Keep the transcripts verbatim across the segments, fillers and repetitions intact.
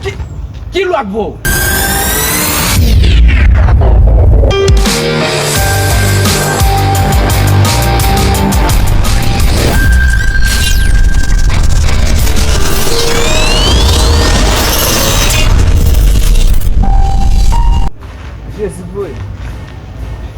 Ki, ki lwa k voye w? Jezi voye.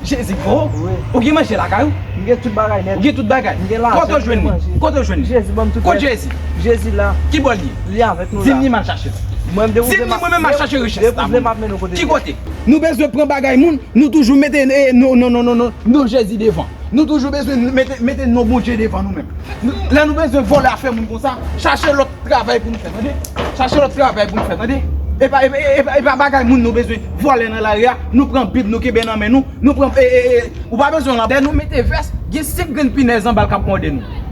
Jezi voye w? Wi. Ou gen manje lakay ou? M gen tout bagay nèt. Ou gen tout bagay? M gen lajan. Kote w jwenn li? Kote w jwenn li? Jezi ban m tout bagay. Kot Jezi? Jezi la. Ki bò l ye? Li avèk nou la. Di m li m al chache l. Mwen m depouze m ap, mwen menm m al chache richès la. Depouze m ap mennen w kote. Ki kote? Nou bezwen pran bagay moun, nou toujou mete, eh, non, non, non, non, non, non Jezi devan. Nou toujou bezwen mete, mete non Bondye devan nou menm. Nou, lè nou bezwen vòlè afè moun konsa, chache lòt travay pou n fè, tande? Chache lòt travay pou n fè, tande? E pa, e pa, e pa, e pa bagay moun nou bezwen vòlè nan lari a, nou pran Bib, nou kenbe nan men nou, nou pran, e, e, e, ou pa bezwen lan, lè nou mete vès, gen senk grenn pinèz anba l k ap mòde nou.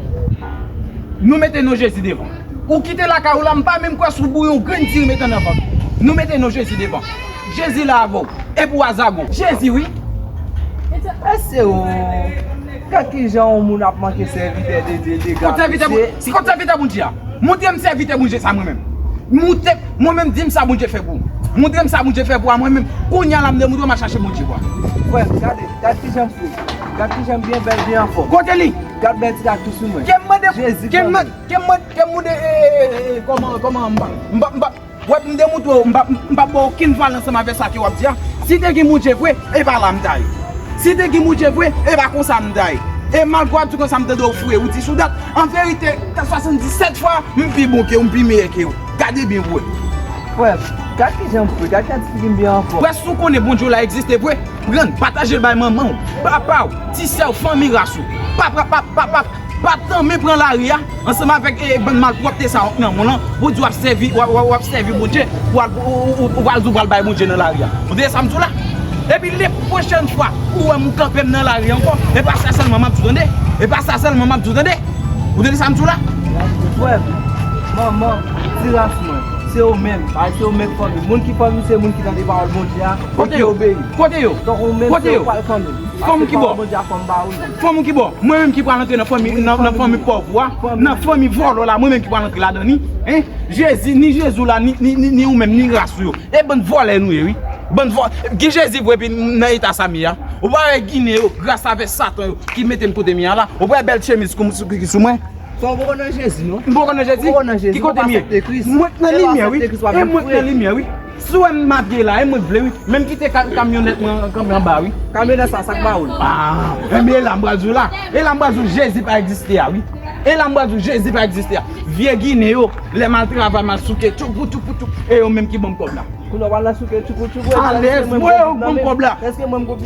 Nou mete non Jezi devan. Ou kite lakay ou la, m pa menm kwè si w bouyi yon grenn diri mete nan vant ou. Nou mete non Jezi devan. Jezi la avè w. E pou azago. Jezi, wi. Mesye o, gad kijan yon moun ap manke sèvitè de, de, de, de gad, mesye. Kot sèvitè Bondye a? Montre m sèvitè Bondye sa mwen menm. Montre, mwen menm di m sa Bondye fè pou ou. Montre m sa Bondye fè pou ou a mwen menm. Kounye a la m demontre w m al chache Bondye pou ou. Frè m, gade, gad kijan m fre. Gad kijan m byen bèl, byen anfòm. Kote li? Gad bèl ti gad ki sou mwen. Ke m mande, Jezi ke m mande, ke m mande, ke m mande, e, e, e, e, kòman, kòman m pa, m pa, m pa, wè, m demontre w, m pa, m pa ba w okenn valè ansanm avèk sa ke w ap di a. Si te gen Bondye vre, e pa la m ta ye. Si te gen Bondye vre, e pa konsa m ta ye. E malgre w ap di konsa, m tande w fre, ou di sou dat. An verite, swasanndisèt fwa, m pi bon ke w, m pi meyè ke w. Gade byen pou wè. Frè m, gad kijan m fre, gad jan ti figi m byen anfòm. Prèske ou konnen Bondye w la egziste vre. Pran l, pataje l bay manman w, papa w, ti sè w, fanmi ras ou. Pa, pa, pa, pa, pa, pa tanmen pran lari a ansanm avèk, e, bann malpwòpte sa yo k nan men w lan, pou di w ap sèvi, w ap, w ap, w ap sèvi Bondye, pou al, ou, ou, ou, ou pral di w pral bay Bondye nan lari a. Ou tande sa m di w la? Epi le pwochèn fwa ou wè m ou kanpe m nan lari ankò, e pa sa sèlman m ap di w tande. E pa sa sèlman m ap di w tande. Ou tande sa m di w la? Frè m, manman, ti ras mwen, se yo menm, paske se yo menm fanmi. Moun ki fanmi, se moun ki tande pawòl Bondye a, e ki obeyi. Kote yo? Donk, ou menm, se yo k pral fanmi. Fanm ki bò? Fanm ou ki bò? Mwen menm ki pral antre nan fanmi, nan, nan fanmi pòv ou a, nan fanmi vòlò la, mwen menm ki pral antre ladan li. Hein? Jezi, ni Jezi w la, ni, ni, ni, ni ou menm, ni ras ou yo. E bann vòlè nou ye, wi. Bann vò-, gen Jezi vre, epi nan eta sa m ye a. Ou pa wè Ginen yo, gras avèk Satan yo, ki mete m kote m ye a la. Ou pa wè bèl chemiz ki sou mwen? Frè, ou poko nan Jezi, non? M poko nan Jezi? Ou poko nan Jezi, ou poko aksepte Kris. Mwen k nan limyè, wi. E mwen k nan limyè, wi. Si w wè m mabye la, e mwen k vle, wi. Menm kite ka-, kamyonèt mwen kanpe anba, wi. Kamyonèt sa, sa k ba ou l? Ah, enben e la m pral di w la. E la m pral di w Jezi pa egziste a, wi. E la m pral di w Jezi pa egziste a. Vye Ginen yo, lè m al travay, m al souke, tchoupou, tchoupou, tchoup. E yo menm ki ban m kòb la. Kounye a w al nan souke tchoupou tchoupou. Alèz, mwen yo k ban m kòb la.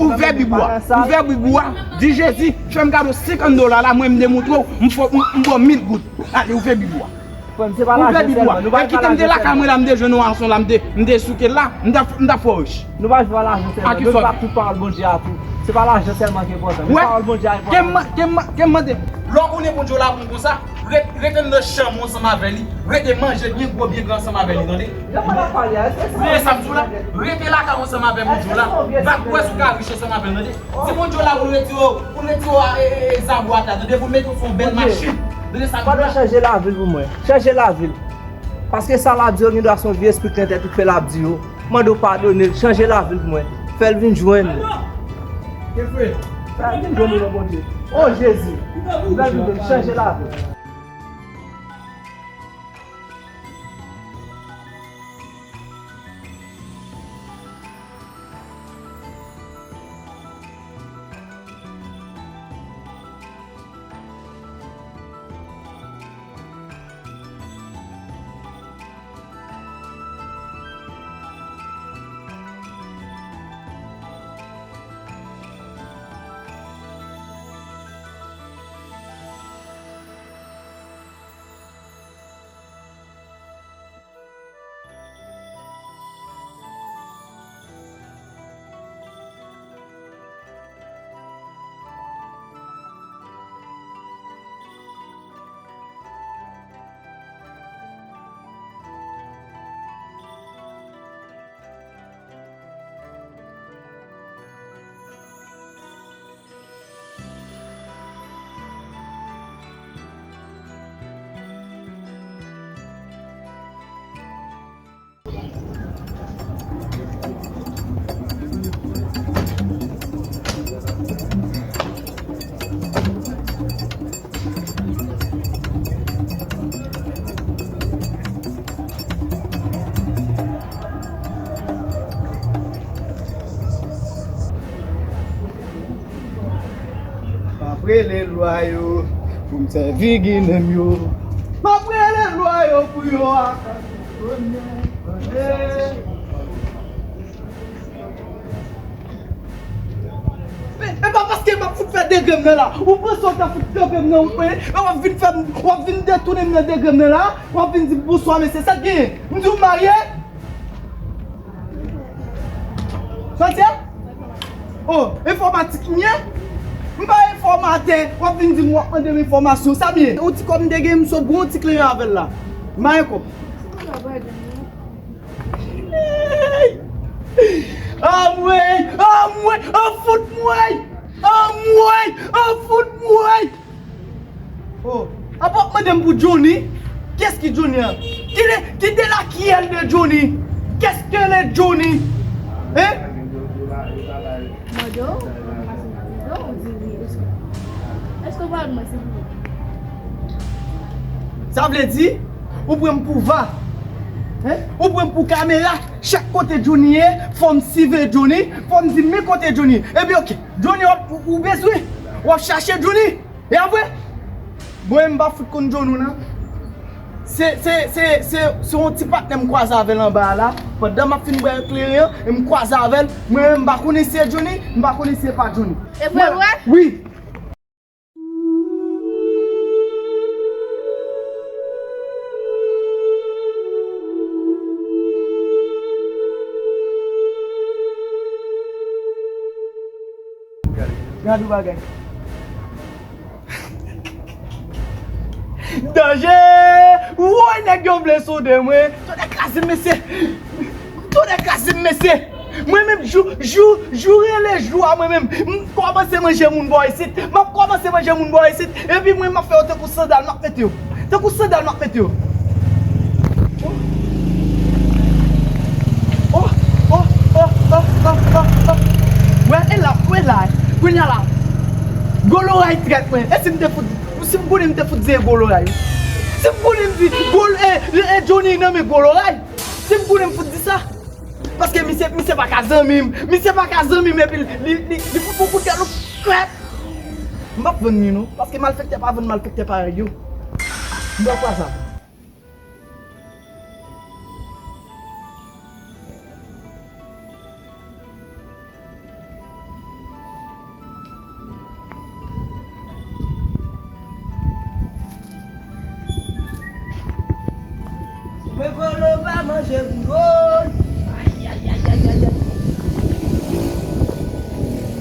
Ouvè bib ou a. Ouvè bib ou a. Di Jezi, fè m kado senkant dola la, mwen m demontre w, m fè, m, m ba w mil goud. Ale, ouvè bib ou a. Frè m, se pa lajan sèlman. Nou pa jwe pa lajan sèlman. Kite m te lakay mwen la, m te jwenn yon ason la, m te, m te souke l la, m t ap, m t ap fè w rich. Nou pa jwe pa lajan sèlman. Nou pa tout pawòl Bondye a tou. Se pa lajan sèlman ki enpòtan, men pawòl Bondye a enpòtan. Ke m, ke m, ke m mande, lè w konnen Bondye w la pou m konsa, Ret-, rete nan chanm ou ansanm avè li. Rete manje byen gwo, byen gran ansanm avè li, tande? Tande sa m di w la? Rete lakay ou ansanm avè Bondye w la. Va kwè si w ka rich ansanm avè l, tande? Di Bondye w la pou l retire w, pou l retire w, e, e, e, zabou atè, tande? Pou l mete w sou yon bèl machin. Tande sa m di w la? Pandan chanje lavi l pou mwen. Chanje lavi l. Paske sa l ap di yo gendwa se yon vye espri k nan tèt li k fè l ap di yo. Mande w padone l, chanje lavi l pou mwen. Fè l vin jwenn ou. Fè l vin jwenn ou nan Bondye. O Jezi, fè l vin jwenn ou, chanje lavi l. Rele lwa yo pou m sèvi Ginen m yo. M ap rele lwa yo pou yo ak. E pa paske m ap fout fè degre m nan la. Ou panse w ta fout degre m nan, ou, e w ap vin fè m, w ap vin detounen m nan degre m nan la. W ap vin di m bonswa, mesye. Sa k genyen? M di w m marye? Sòsyè? Oh, enfòmatik m ye? M pa enfòmatè, w ap vin di m w ap mande m enfòmasyon. Sa m ye? Yon ti kòb m te gen, m sot pran yon ti kliyan avè l la. M pa gen kòb. Anmwey! Anmwey! Anfout mwen! Anmwey! Anfout mwen! Oh, apa w ap mande m pou Johnny? Qu'est-ce qui Johnny an? Quel est, quel est la qui elle de Johnny? Qu'est-ce qu'elle est Johnny? Hein? Mande w, ou pase nan rezo, ou di wi, èske, èske w pale mwen silvouplè? Sa vle di, ou pran m pou va. Hein? Ou pran m pou kamera. Chak kote Johnny ye, fò m siveye Johnny, fò m di men kote Johnny ye. Epi oke, Johnny w ap, ou, ou bezwen, w ap chache Johnny. E apre, mwen m pa fout konn Johnny nan. Se, se, se, se, se yon ti patnè m kwaze avè l anba a la. Pandan m ap fin bwè kleren an, e m kwaze avè l. Mwen menm m pa konnen si se Johnny, m pa konnen si se pa Johnny. E vre, vre? Wi. Gade yon bagay. Danje! Woy, nèg yo vle sonde mwen. Tonnè kraze m, mesye. Tonnè kraze m, mesye. Mwen menm, jou, jou, jou rele jou a, mwen menm, m kòmanse manje moun bò isit. M ap kòmanse manje moun bò isit. Epi mwen, m ap fè yo tankou sandal, m ap mete yo. Tankou sandal, m ap mete yo. Oh, oh, oh, oh, oh, oh, oh. Wè, e la, wè la, kounye a la. Gwo loray trèt mwen. E si m te fout, si m konnen m te fout di e gwo loray. Si m konnen m di gwo, e, e, e Johnny nan men gwo loray. Si m konnen m fout di sa. Paske misye, misye pa ka zanmi m. Misye pa ka zanmi m epi li, li, li, li fout yon kout galo krèt. M p ap vann li non. Paske malfektè pa vann malfektè parèy yo. M p ap fè sa. Mwen vòlò pa manje pou yo. Ay, ay, ay, ay, ay, ay.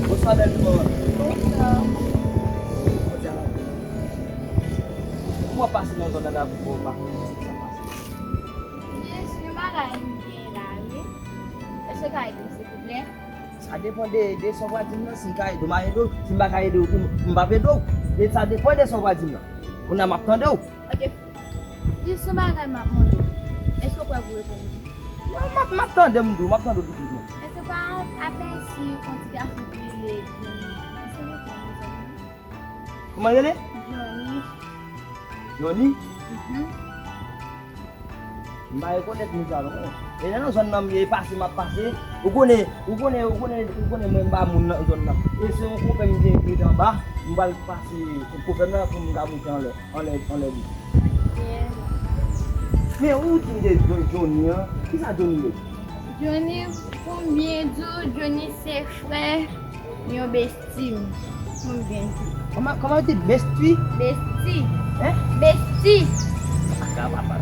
Bonswa, bèl fi. Bonswa. Kòman w pase nan zòn nan la pou w pa konn sa k ap pase? Jis yon bagay m gen la, wi. Èske w ka ede m, silvouplè? Sa depann de, de sa w pral di m nan. Si m ka ede w, m a ede w. Si m pa ka ede w tou, m p ap ede w. E sa depann de sa w pral di m nan. Kounye a m ap tande w. Ok. Jis yon bagay m ap mande w. Èske w prè pou reponn mwen? Non, m ap, m ap tande m tou, m ap tande w tou dousman. Èske w pa apèsi yon ti gason ki rele Johnny? Èske w konn li? Kòman l rele? Johnny. Johnny? Mhm. M pa rekonèt moun sa non. E nan zòn nan m ye, e pase m ap pase. Ou konnen, ou konnen, ou konnen, ou konnen mwen m pa moun nan zòn nan. E se yon konpè m gen ki rete anba, m pral pase konpè m nan pou m ka moute anlè, anlè, anlè li. Ok. Men ou di m de Johnny an, kisa Johnny ye? Johnny, pou m byen di w, Johnny se frè yon besti m. Pou m byen di w. Kòman, kòman yo di besti? Besti. Hein? Besti. Paka papa.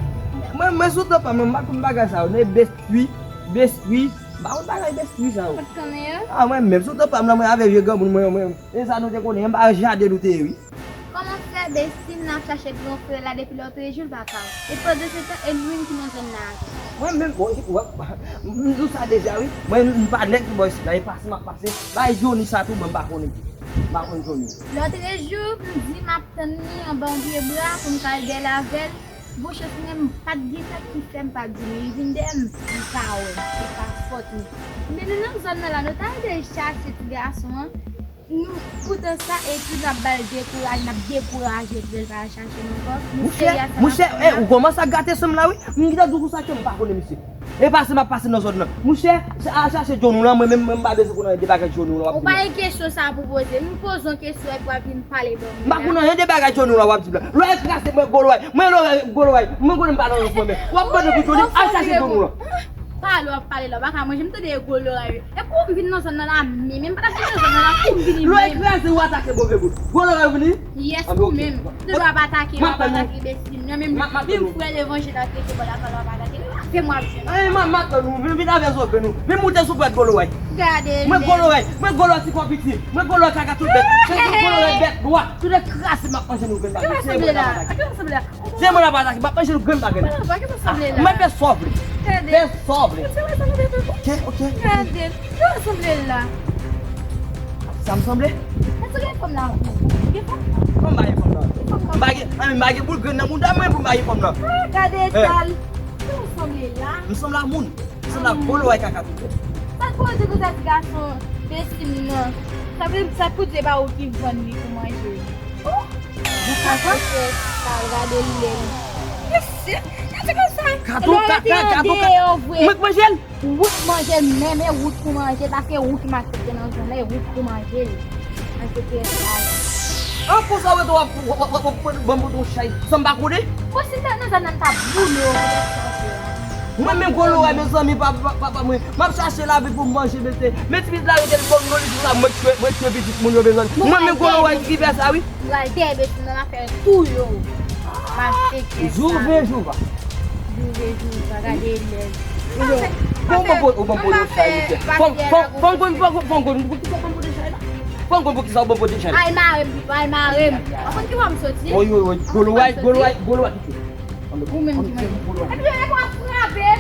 Mwen, mwen sou tan pa m, mwen m pa konn bagay sa yo. Men besti, besti. M pa konn bagay besti sa yo. Ou pa t konnen yo? Ah, mwen menm sou tan pa m nan, mwen avè vye granmoun mwen, mwen. E sa nou te konnen, mwen pa jaden nou te ye, wi. Kòman fè besti m nan ap chache gran frè la depi lòtrejou l pa ka wè? E pandan se tan, e l menm ki nan zòn nan avè m. Mwen menm, bon, wè, m di w sa deja, wi. Mwen, m pa nèg ki bò isit la, e pase m ap pase. Bay Johnny sa tou, mwen m pa konnen ki. M pa konn Johnny. Lòtrejou, m di m ap tann li anba yon pye bra pou m ka al gèle avè l. Bon chans, mwen menm, m pa t gen tèt ki fè m pa di li. Li vin dèyè m, m pa wè. Se pa fòt li. Men nou nan zòn nan la, nou ta ede l chache ti gason an. Nou, poutan sa, epi n ap ba l dekouraj, n ap dekouraje l pou l pa al chache l ankò. Nou serye ansanm ak moun nan. Monchè, monchè, eh, ou kòmanse ap gate san m la, wi. M gentan di w konsa ke m pa konnen misye. E pase m ap pase nan zòn nan. Monchè, al chache John ou lan, mwen menm, mwen m pa bezwen konnen de bagay John ou lan w ap di m lan. Ou pa gen kesyon sa pou poze. M poze yon kesyon epi w ap vin pale ban mwen. M pa konnen anyen de bagay John ou lan w ap di m lan. Lòrèy kraze mwen gwo lòrèy. Mwen lòrèy gwo lòrèy. Mwen konnen m pa nan rans mwen men. W ap mande pou John, al chache John ou lan. Pale w ap pale la, w pa ka manje, m tande gwo lòrèy. Epi w vin nan zòn nan la menm, m pa t ap vin nan zòn nan la pou m vini menm. Lòrèy kraze ou atake move bout. Gwo lòrèy ou vini? Yes, ou menm. Tout w ap atake, w ap atake bèstim nan menm. Menm frè Levanjil la te ke bò lakay la w ap atake. Lave m w ap jwenn. Ay, m ap tann ou, vin, vin avè zògrenn ou. Vin moute sou pwèt gwo lòrèy. Gade nèg. Mwen gwo lòrèy, mwen gwo lòrèy ti kò piti. Mwen gwo lòrèy kaka tout bèt. Mwen gwo lòrèy bèt nwa. Tout lèt kraze m ap manje nou grenn pa grenn. Se mwen l ap atake. Se mwen l ap atake, m ap manje nou grenn pa grenn. Mwen fè sa w vle. Fè sa w vle. Ok, ok. Gade, ki w sanble la? Sa m sanble? Èske w gen fanm la? Ou gen fanm? Fanm pa gen fanm nan. M pa gen, ann, m pa gen boul grenn nan mouda mwen pou m pa gen fanm nan. Ah, gade eta l. Ki w sanble la? M sanble a moun. M sanble a gwo lòrèy kaka tout. Sa k pou di pou sa ti gason bèstim nan? Sa vle, sa k pou di e pa ou ki vann li pou manje? Oh! Ou ka fè sa, gade lè. Mesye, gade konsa. Lè w rete an deyò vre. Mwen k manje l? Ou k manje l menm, e ou k pou manje, paske ou ki maltrete nan zòn nan, e ou k pou manje l. Maltrete sa. An konsa w rete w ap, w ap, w ap, w ap ban m pote yon chay san m pa konnen? Bon, si m t nan zòn nan, m t ap boule w. Mwen menm gwo lòrèy, mezanmi, pa, pa, pa, pa mwen. M ap chache lavi pou m manje, mesye. Men ti pitit la rete l bò m, li di sa, mwen k tchwe, mwen k tchwe pitit moun yo, mezanmi. Mwen menm gwo lòrèy ki fè sa, wi. M pral dèyè bèstim nan, m ap fè touye w. Malfektè sa. Jouve, jouva. Jouve, jouva, gade lè. Bon, bon, bon, bon, bon, chay, mesye. Fò m, fò m, fò m konn, fò m konn, fò m konn, poukisa w ban m pote chay la? Fò m konn poukisa w ban m pote chay la. Al mare m pito, al mare m. Ou konn ki bò m soti? Woy, woy, woy, gwo lòrèy, gwo lòrèy, gwo lòrèy. Ou menm ki manje. Epi yo, epi w ap frape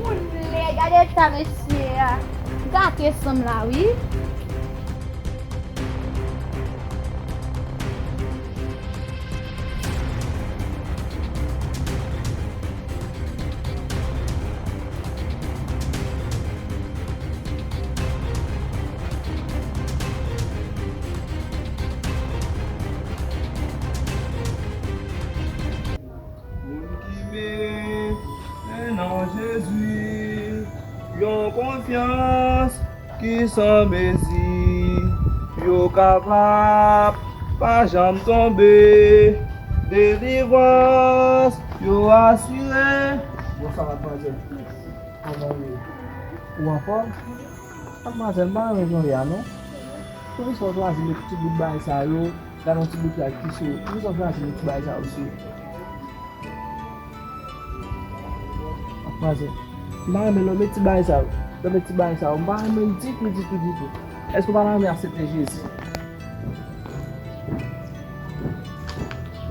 pou lè, gade eta mesye a. Gate sanm la, wi. Moun ki byen nan Jezi, yon konfyans ki san mezi, yo kapab pa janm tonbe, delivrans yo asire. Bonswa, madmwazèl. Kòman w ye? Ou anfòm? Madmwazèl, m pa renmen jan w ye a, non. Poukisa w chwazi met ti bout bagay sa yo? Gade yon ti bout rad ki sou ou. Poukisa w chwazi met ti bagay sa yo sou ou? Madmwazèl, m pa renmen lè w met ti bagay sa yo. Lè w met ti bagay sa yo, m pa renmen l ditou, ditou, ditou. Èske w pa ta renmen aksepte Jezi?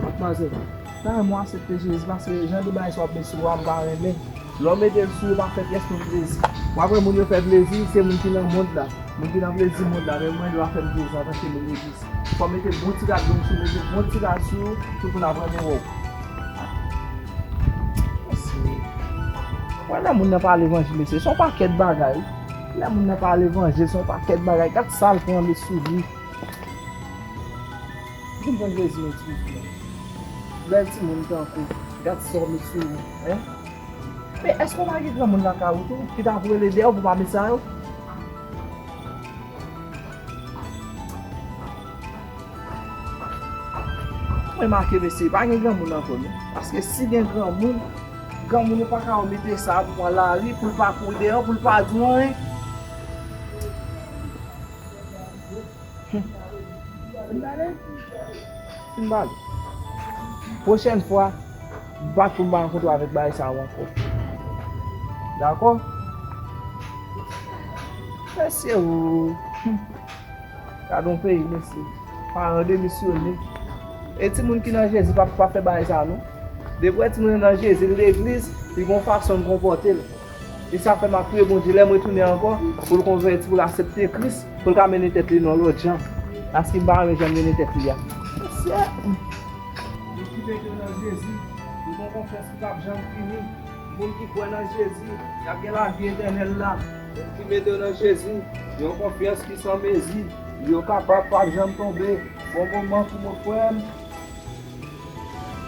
Madmwazèl, m ta renmen w aksepte Jezi, paske jan de bagay sa w ap met sou ou a, m pa renmen. Lè w mete l sou ou, pa fè pyès moun plezi. W ap wè moun yo fè plezi, se moun ki nan mond la. Moun ki nan plezi mond la, men mwen, yo ap fè m plezi antanke moun legliz. Fò w mete bon ti rad long sou, mete bon ti rad sou, pou moun ap renmen wè w. Mesye. Wè lè moun nan pale levanjil, mesye, se yon pakèt bagay. Lè moun nan pale levanjil, se yon pakèt bagay. Gad sa l pran met sou li. Vin pran Jezi, men ti mesye. Bèl timoun tankou, gad sa w met sou ou, en? Men èske w pa gen granmoun lakay ou tou ki ta pou rele dèyè w pou pa met sa yo? Mwen make, mesye, pa gen granmoun ankò, non. Paske si gen granmoun, granmoun yo pa ka mete sa pou pran lari, pou l pa kouri dèyè w, pou l pa di w anyen. Fin pale. Fin pale. Pwochèn fwa, bat pou m pa rankontre w avèk bagay sa yo ankò. Dakò? Mesye o. Gade yon peyi, mesye. Paran demisyone. E timoun ki nan Jezi p ap, p ap fè bagay sa, non. Depi w wè timoun nan nan Jezi, l legliz, li gon fason l konpòte l. E sa fè m ap priye Bondye, lè m retounen ankò, pou l konvèti, pou l aksepte Kris, pou l ka mennen tèt li nan lòt jan. Paske m pa renmen jan l mennen tèt li a. Mesye! Moun ki mete yo nan Jezi, yo gon konfyans ki p ap janm fini. Moun ki kwè nan Jezi, y ap gen lavi etènèl la. Moun ki mete yo nan Jezi, yon konfyans ki san mezi. Yo kapab p ap janm tonbe. Bon moman pou mwen, frè m.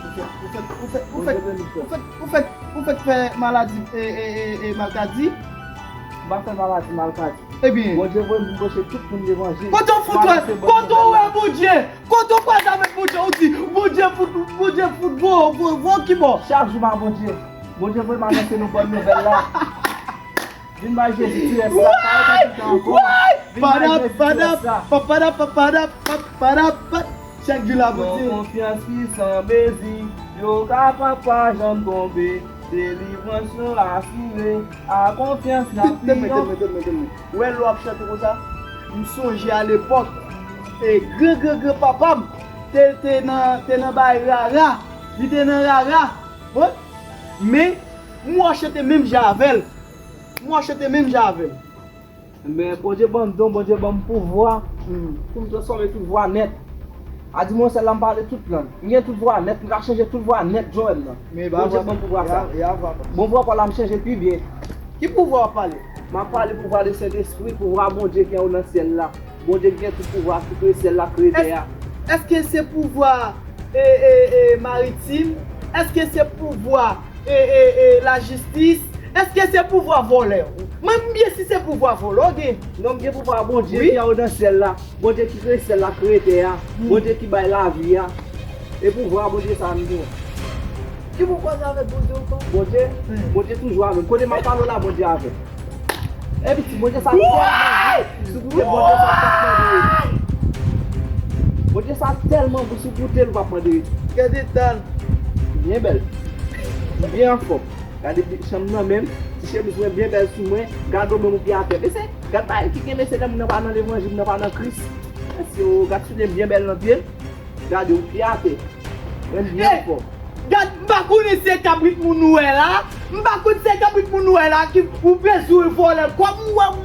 Ou fè, ou Ou fèk, ou fèk, ou fèk, ou fèk, ou fèk fè maladi, e, e, e, e, malkadi. M pa fè maladi malkadi. Ebyen. Bondye voye m vin preche tout moun levanjil. Kote w fout wè? Kote w wè Bondye? Kote w kwaze avèk Bondye? Ou di, Bondye fout, Bondye fout vo, vo, vo ki bò? Chak jou m a Bondye. Bondye voye m anonse nou bòn nouvèl la. Vin bay Jezi ti rès la, pa ret anpil tan ankò. Vin bay Jezi ti rès la. Papadap, papadap, papadap, papadap, chak jou la Bondye. Yon konfyans ki san mezi, yo kapab pa janm tonbe. Delivrans nou asire, a konfyans n ap triyonfe. Tèt mwen, tèt mwen, tèt mwen, tèt mwen. Ou wè lè w ap chante konsa, m sonje alepòk, e, gran, gran, gran papa m te, te nan, te nan bay rara, li te nan rara, wi. Men, m wè w chante menm jan avè l. M wè w chante menm jan avè l. Men Bondye ban m don, Bondye ban m pouvwa pou m transfòme tout vwa nèt. A di mwen sèl la m pale tout lang. M gen tout vwa nèt, m ka chanje tout vwa nèt, Joel nan. Bondye ban m pouvwa sa. Bon, pouvwa pa la m chanje pi byen. Ki pouvwa w ap pale? M ap pale pouvwa de Sentespri, pouvwa Bondye ki anwo nan syèl la. Bondye ki gen tout pouvwa, ki kreye syèl la, kreye tè a. Èske se pouvwa, e, e, e, maritim? Èske se pouvwa e, e, e, lajistis? Èske se pouvwa vòlè? Mwen, m byen si se pouvwa vòlè w gen. Non, m gen pouvwa Bondye ki anwo nan syèl la. Bondye ki kreye syèl la, kreye tè a. Bondye ki bay lavi a. E pouvwa Bondye sa m gen. Ki pou kwaze avèk Bondye ankò? Bondye, Bondye toujou avè m. Kote m ap pale w la, Bondye avè m. E piti, Bondye sa tèlman gou sou koute, Bondye sa tèlman gou. Bondye sa tèlman gou sou koute, l pa mande. Gade tan. Byen bèl. Byen anfòm. Gade ti chanm nan menm. Ti chemiz mwen byen bèl sou mwen. Gade w menm ou pye atè. Mesye, gade bagay ki gen mesye, lè moun nan pa nan levanjil, moun nan pa nan Kris. Mesye, gade soulye m byen bèl nan pye m. Gade ou pye atè. Mwen byen fò. Gad, m pa konnen se kabrit moun ou wè la. M pa konn se kabrit moun ou wè la ki ou bezwen vòlè l. Kòm ou wè m,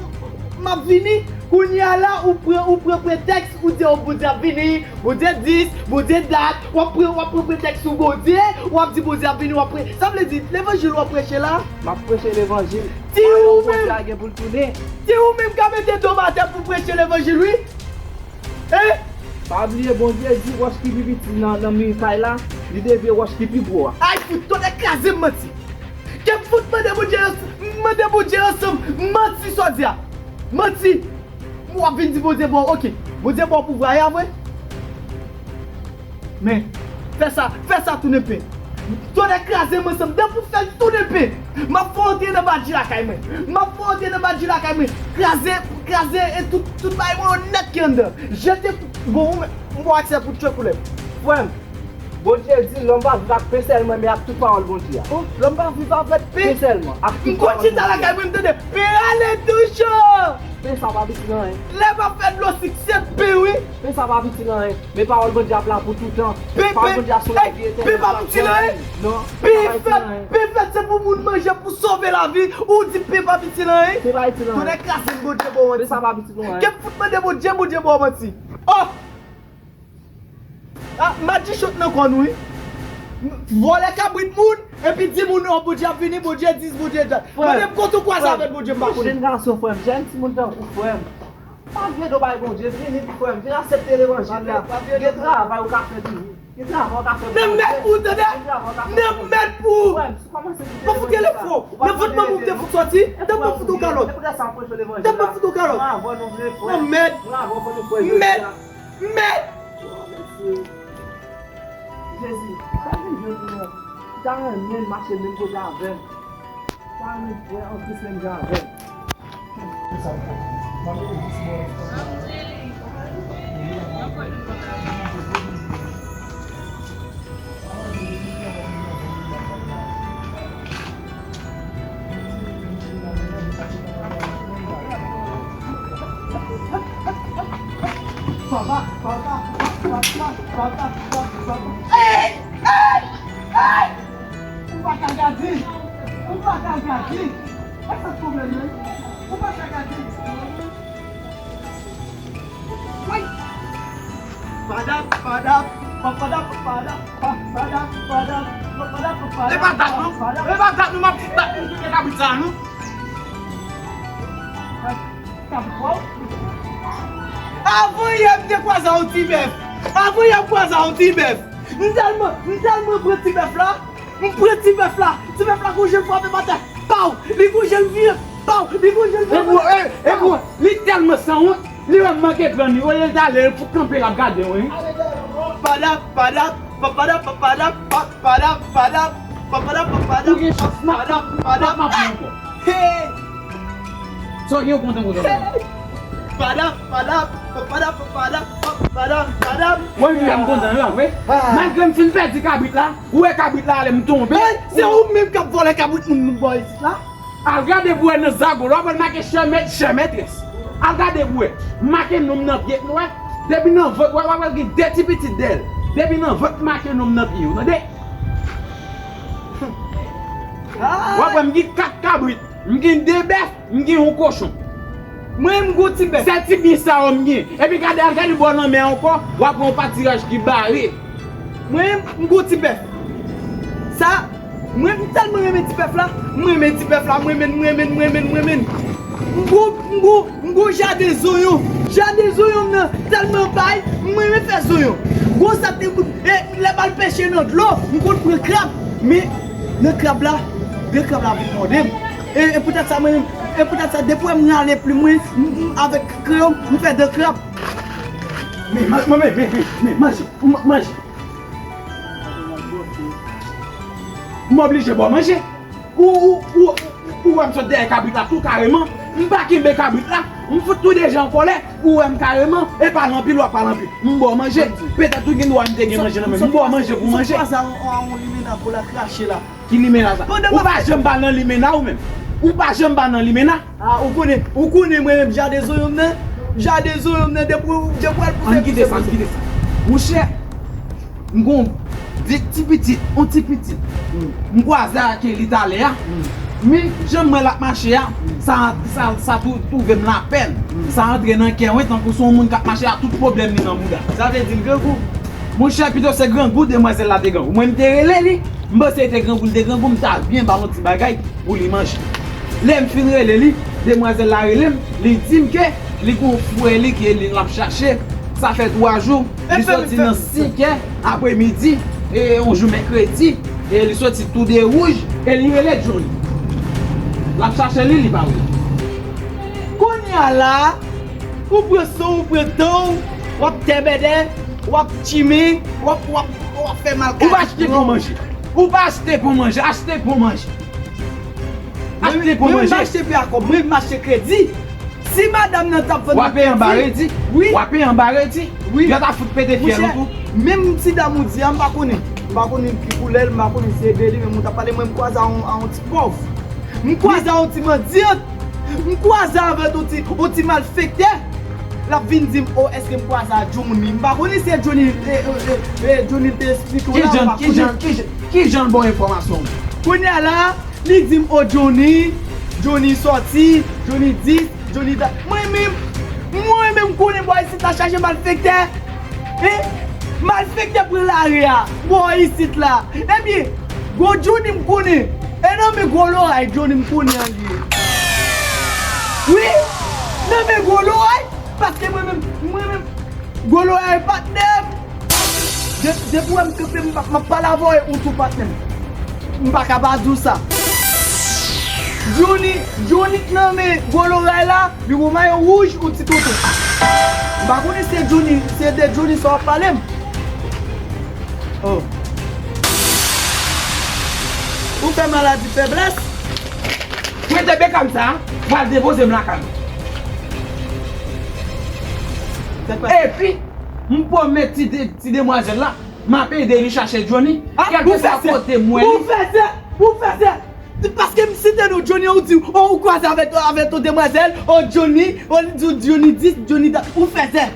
m ap vini, kounye a la, ou pran, ou pran pretèks, ou di, o, Bondye ap vini, Bondye dis, Bondye dat, w ap pran, w ap pran pretèks sou Bondye, w ap di Bondye ap vini, w ap pre-, sa vle di, levanjil w ap preche la? M ap preche levanjil. Ti ou menm, Bondye a gen pou l tounen. Ti ou menm ka mete do m atè pou preche levanjil, wi. Eh! Pa bliye, Bondye di wòch ki pi piti nan, nan mi pay la, li devye wòch ki pi gwo a. Ay, fout, tonnè kraze m manti. Ke m fout mande Bondye, mande Bondye ansanm, manti sa w di a. Manti. W ap vin di Bondye ba w, oke. Bondye ba w pouvwa a vre? Men, fè sa, fè sa tounen pen. Tonnè kraze m ansanm, depi w fè l tounen pen, m ap fè w antre nan badji lakay mwen. M ap fè w antre nan badji lakay mwen. Kraze, kraze e tout, tout bagay mwen yo nèt ki anndan. Jete, bon, ou menm, m ba w aksè pou tchwe koulèv. Frè m, Bondye di lòm pa viv ak pen sèlman, men ak tout pawòl Bondye a. Oh, lòm pa viv avèk pen? Pen sèlman, ak tout pawòl Bondye a. M konn chita lakay mwen, m tande pen ale toucho! Pen sa pa piti nan anyen. Lè m ap fè dlo sik, se pen, wi. Pen sa pa piti nan anyen. Men pawòl Bondye ap la pou toutan. Pawòl Bondye a se yon lavi etènèl. Pen pa piti nan anyen. Non, pen pa piti nan anyen. Pen fèt, pen fèt se pou moun manje, pou sove lavi. Ou di pen pa piti nan anyen? Pen pa piti nan anyen. Tonnè kraze m, Bondye ba w manti. Pen sa pa piti nan anyen. Ke m fout mande Bondye, Bondye ba w manti. Oh! Ah, m a di chot nan kò nou, wi. Vòlè kabrit moun, epi di moun, oh, Bondye ap vini, Bondye dis, Bondye dat. Frè m, mande m kote w kwaze avèk Bondye m pa konnen. Jèn gason, frè m, jèn timoun tankou frè m. Pa vye do bay Bondye, vini pou frè m, vin aksepte levanjil la. Gen travay ou ka fè toujou. Gen travay ou ka fè pou Bondye. Nan mèt pou, tande? Gen travay ou ka fè pou Bondye. Nan mèt pou. Frè m, si w kòmanse kite levanjil la, w ap mande rete, non. Nan vant manman w te fout sòti, tande m fout ou kalòt. Tande m fout ou kalòt. Mwen avè w nou vle, frè. Nan mèt. Mwen avè w fò nou kwè jodi a. Mèt. Mèt. Oh, mèsi. Jezi, sa vin jwe pou nou. Ou ta renmen mache menm kote avè m. Ou ta renmen frè an Kris menm jan avè m. Papa, papa, papa, papa, papa, papa. Hey! Hey! Hey! Ou pa ka gade! Ou pa ka gade! E sa pwoblèm nan? Ou pa ka gade! Woy! Padap, padap, pa-, padap, padap, pa-, padap, padap, pa-, padap, padap. E pa dat non. E pa dat non, m ap dat moun ki gen kabrit sa non. Avan yè m te kwaze yon ti bèf. Avan yè m kwaze yon ti bèf. M tèlman, m tèlman pran ti bèf la. M pran ti bèf la. Ti bèf la gon je l frape atè. Paw! Li gon je l vire. Paw! Li gon je l vire. Epi, e, epi, li tèlman sanwont, li menm manke pran li. Olye l t ale, l fout kanpe, l ap gade w, wi. Padap, padap, papadap, papadap, papadap, padap, papadap, papadap. Ou gen chans, m ap, padap, m ap, padap, m ap pran ankò. Hey! Sa w gen, w kontan kontan. Padap, padap, papadap, papadap, papadap, padap. Wè, m kontan, wi, wi. Ah. Malgre m fin pèdi kabrit la, ou wè kabrit la ale, m tonbe. Hey, se ou menm k ap vòlè kabrit moun, moun bò isit la? Al gade pou wè nan zago, lè w ap wè l make chè mèt, chè mètrès. Al gade pou wè. Make nonm nan pye, w wè. Depi nan vant, w wè, w ap wè l gen de ti pitit dèyè l. Depi nan vant, make nonm nan pye yo, tande? W ap wè m gen kat kabrit, m gen de bèf, m gen yon kochon. Mwen, m gon ti bèf. Sèl ti byen sa yo m gen. Epi gade, al gade bò lanmè a ankò, w ap wè yon patiraj ki bare. Mwen, m gon ti bèf. Sa, mwen, m tèlman renmen ti bèf la. M renmen ti bèf la, m renmen, m renmen, m renmen, m renmen. M gon, m gon, m gon jaden zonyon. Jaden zonyon m nan tèlman bay, m renmen fè zonyon. Gon sa te, e, lè m al peche nan dlo, m konn pran krab. Men, nan krab la, de krab la vin mòde m. E, e poutèt sa, mwen, e poutèt sa, depi w wè m rale plim mwen, m, m, avèk kreyon, m fè de krab. Men, man-, man-, men, men, men, men, manje, m, manje. M oblije ba w manje. Ou, ou, ou, ou wè m sot dèyè kabrit la tou kareman. M pa kenbe kabrit la. M fout tou deja an kòlè. Ou wè m kareman. E pale anpil, w ap pale anpil. M ba w manje. Petèt ou gen dwa m te gen manje nan men m. M ba w manje pou manje. Sa sa yon, yon limena pou la krache la. Ki limena sa? Ou pa janm pa nan limena ou menm. Ou pa janm pa nan limena. Ah, ou konnen, ou konnen mwen menm jaden zonyon m nan. Jaden zonyon m nan depi, depi w al pou... Ann kite sa, ann kite sa. Monchè, m gon de ti pitit, yon ti pitit. M kwaze ak li talè a. Men, jan m wè l ap mache a, sa, sa, sa tou, twouve m lapèn. Sa antre nan kè mwen tankou se yon moun k ap mache a tout pwoblèm li nan bouda. Sa vle di l grangou? Monchè, pito se grangou demwazèl la te grangou. Mwen, m te rele li. M panse li te grangou, li te grangou, m ta byen ba l yon ti bagay pou li manje. Lè m fin rele li, demwazèl la rele m, li di m ke li gon frè li ke li l ap chache. Sa fè twa jou, li soti nan senkè apremidi, e yon jou mèkredi, e li soti tou de wouj, e li rele Johnny. L ap chache li, li pa wè. Kounye a la, ou pran san w, ou pran tan w, w ap tèbèdè, w ap tchimen, w ap, w ap, w ap fè mal kay. Ou pa achte pou manje. Ou pa achte pou manje, achte pou manje. Achte pou manje. Mwen, mwen m achte pi a kòb, mwen m achte kredi. Si madanm nan t ap vann nan kredi, w ap peye anba redi. Wi. W ap peye anba redi. Wi. Yo ta fout pete fyèl ou tou. Monchè, menm ti dam ou di a, m pa konnen. M pa konnen ki koulè l, m pa konnen si se de li menm ou t ap pale, mwen m kwaze a yon, a yon ti pòv. M kwaze a yon ti mandyant. M kwaze avèk yon ti, yon ti malfektè. L ap vin di m, o, èske m kwaze a Johnny? M pa konnen si se Johnny, e, e, e, e, Johnny te esplike w la, m pa konnen. Ki jan, ki jan, ki jan, ki jan l ba w enfòmasyon? Kounye a la, li di m, o, Johnny, Johnny sòti, Johnny dis, Johnny dat. Mwen menm, mwen menm konnen bò isit la chaje malfektè. Hein? Malfektè pran lari a, bò isit la. Ebyen, gwo Johnny m konnen. E nan men gwo loray Johnny m konnen an li ye. Wi, nan men gwo loray, paske mwen menm, mwen menm, gwo loray patnè m. De-, depi w wè m kanpe, m ap, m ap pale avè w, ou tou patnè m. M pa ka pa di w sa. Johnny, Johnny k nan men gwo loray la, li gon mayo wouj, yon ti tonton. M pa konnen si se Johnny, si se de Johnny sa w ap pale m. Oh. Ou fè maladi feblès? Prete bekàn sa a, pral depoze m lakay mwen. Epi, m pwomèt ti de-, ti demwazèl la, m ap ede li chache Johnny, kèlkeswa kote m wè li. Ou fè zè, ou fè zè. Paske m site non Johnny, ou di, o, ou kwaze avèk, avèk yon demwazèl, o, Johnny, o, li di w Johnny dis, Johnny dat. Ou fè zè.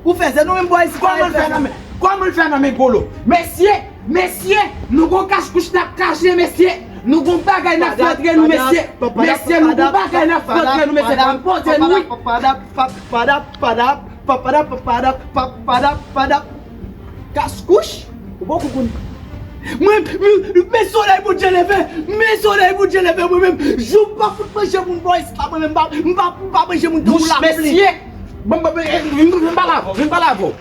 Ou fè zè, nou menm bò isit la. Kòman l fè nan men, kòman l fè nan men Golo? Mesye, mesye, nou gon kach kouch n ap kache, mesye. Nou gon bagay n ap fè antre nou, mesye. Mesye, nou gon bagay n ap fè antre nou, mesye. Pa poze nou, wi. Padap, padap, padap, padap, padap, padap, padap, padap, padap. Kach kouch? Ou poko konn. Mwen, men, men solèy Bondye leve, men solèy Bondye leve, mwen menm, jou m pa fout manje moun bò isit la, mwen menm, m pa, m pa, m pa manje moun tankou lapli. Mesye, bon, bon, bon, eh, vin, vin pale avè w, vin pale avè w.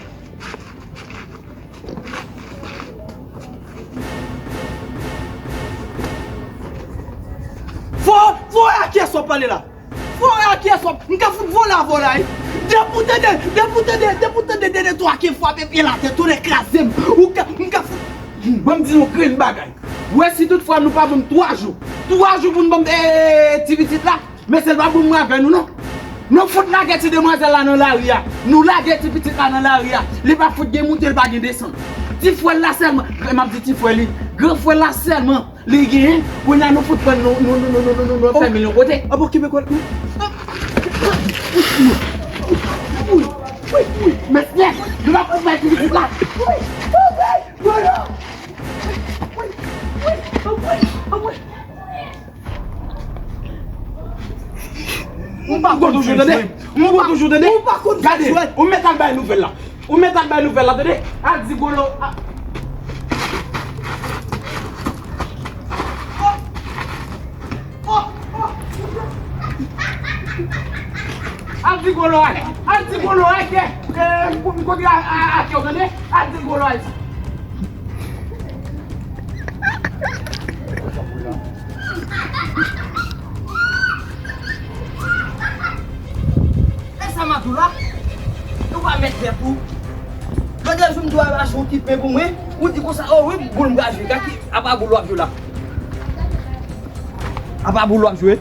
Sa w pale la? Fò wè a kiyès w ap, m ka fout vòlè avè w la wi. Depi w tande, depi w tande, depi w tande Dede twa ki frape pye l atè, tonnè kraze m. Ou ka, m ka fout. Ban m di nou grenn bagay. Ou wè si toutfwa nou pa ban m twa jou, twa jou pou n ban m, eh, ti pitit la, mesye l pa bon mwen avè nou non. Nou fout lage ti demwazèl la nan lari a. Nou lage ti pitit la nan lari a. Li pa fout gen moute, li pa gen desann. Ti frè l la sèlman, m ap di ti frè li, gran frè l la sèlman li genyen. Kounye a nou fout pran nou, nou, nou fè milyon kote. Ap okipe kòl. Mesye, nou pa fout bay ti pitit la. Ou pa konn toujou tande. Ou pa toujou tande. Ou pa konn. Gade, ou mèt al bay nouvèl la. Ou mèt al bay nouvèl la, tande. Al di Golo. Al di Golo a. Al di Golo a ke, ke m kote a, a, a ke w tande. Al di Golo a. E sa m ap di w la? Ou pa mèt tèt ou. Lòt jou m di w al achte yon ti pen pou mwen, ou di konsa, o wi, boul m pral jwe. Gade, apa boul w ap jwe la? Apa boul w ap jwe?